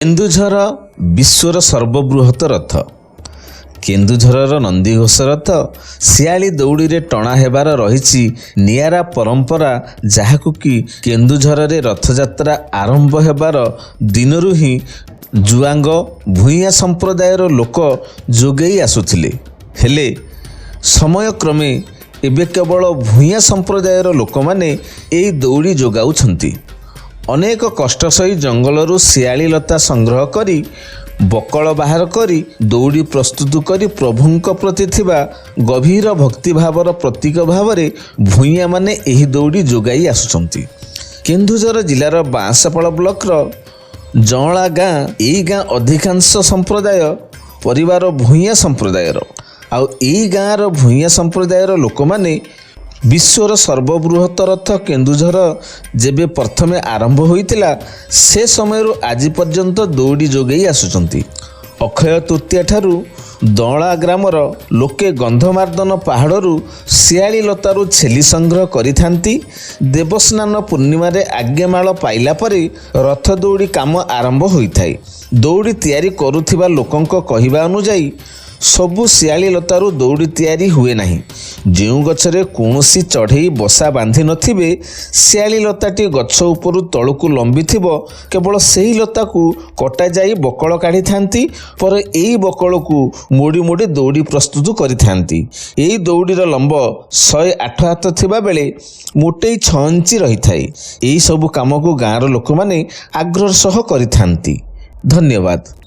କେନ୍ଦୁଝର ବିଶ୍ୱର ସର୍ବବୃହତ ରଥ। କେନ୍ଦୁଝରର ନନ୍ଦିଘୋଷ ରଥ ଶିଆଳି ଦଉଡ଼ିରେ ଟଣା ହେବାର ରହିଛି ନିଆରା ପରମ୍ପରା, ଯାହାକୁ କି କେନ୍ଦୁଝରରେ ରଥଯାତ୍ରା ଆରମ୍ଭ ହେବାର ଦିନରୁ ହିଁ ଜୁଆଙ୍ଗ ଭୂଇଁଆ ସମ୍ପ୍ରଦାୟର ଲୋକ ଯୋଗେଇ ଆସୁଥିଲେ। ହେଲେ ସମୟକ୍ରମେ ଏବେ କେବଳ ଭୂଇଁଆ ସମ୍ପ୍ରଦାୟର ଲୋକମାନେ ଏହି ଦଉଡ଼ି ଯୋଗାଉଛନ୍ତି। ଅନେକ କଷ୍ଟ ସହି ଜଙ୍ଗଲରୁ ଶିଆଳି ଲତା ସଂଗ୍ରହ କରି ବକଳ ବାହାର କରି ଦଉଡ଼ି ପ୍ରସ୍ତୁତ କରି ପ୍ରଭୁଙ୍କ ପ୍ରତି ଥିବା ଗଭୀର ଭକ୍ତିଭାବର ପ୍ରତୀକ ଭାବରେ ଭୂଇଁଆମାନେ ଏହି ଦଉଡ଼ି ଯୋଗାଇ ଆସୁଛନ୍ତି। କେନ୍ଦୁଝର ଜିଲ୍ଲାର ବାଁଶପାଳ ବ୍ଲକର ଜଅଁଳା ଗାଁ। ଏଇ ଗାଁ ଅଧିକାଂଶ ସମ୍ପ୍ରଦାୟ ପରିବାର ଭୂଇଁଆ ସମ୍ପ୍ରଦାୟର। ଆଉ ଏଇ ଗାଁର ଭୂଇଁଆ ସମ୍ପ୍ରଦାୟର ଲୋକମାନେ ବିଶ୍ୱର ସର୍ବବୃହତ ରଥ କେନ୍ଦୁଝର ଯେବେ ପ୍ରଥମେ ଆରମ୍ଭ ହୋଇଥିଲା, ସେ ସମୟରୁ ଆଜି ପର୍ଯ୍ୟନ୍ତ ଦଉଡ଼ି ଯୋଗେଇ ଆସୁଛନ୍ତି। ଅକ୍ଷୟ ତୃତୀୟା ଠାରୁ ଦଅଁଳା ଗ୍ରାମର ଲୋକେ ଗନ୍ଧମାର୍ଦ୍ଦନ ପାହାଡ଼ରୁ ଶିଆଳି ଲତାରୁ ଛେଲି ସଂଗ୍ରହ କରିଥାନ୍ତି। ଦେବସ୍ନାନ ପୂର୍ଣ୍ଣିମାରେ ଆଜ୍ଞାମାଳ ପାଇଲା ପରେ ରଥ ଦଉଡ଼ି କାମ ଆରମ୍ଭ ହୋଇଥାଏ। ଦଉଡ଼ି ତିଆରି କରୁଥିବା ଲୋକଙ୍କ କହିବା ଅନୁଯାୟୀ, ସବୁ ଶିଆଳି ଲତାରୁ ଦଉଡ଼ି ତିଆରି ହୁଏ ନାହିଁ। ଯେଉଁ ଗଛରେ କୌଣସି ଚଢ଼େଇ ବସା ବାନ୍ଧି ନଥିବେ, ଶିଆଳି ଲତାଟି ଗଛ ଉପରୁ ତଳକୁ ଲମ୍ବିଥିବ, କେବଳ ସେହି ଲତାକୁ କଟାଯାଇ ବକଳ କାଢ଼ିଥାନ୍ତି। ପରେ ଏହି ବକଳକୁ ମୋଡ଼ି ମୋଡ଼ି ଦଉଡ଼ି ପ୍ରସ୍ତୁତ କରିଥାନ୍ତି। ଏହି ଦଉଡ଼ିର ଲମ୍ବ 108 ହାତ ଥିବା ବେଳେ ମୋଟେଇ 6 ଇଞ୍ଚ ରହିଥାଏ। ଏହି ସବୁ କାମକୁ ଗାଁର ଲୋକମାନେ ଆଗ୍ରହ ସହ କରିଥାନ୍ତି। ଧନ୍ୟବାଦ।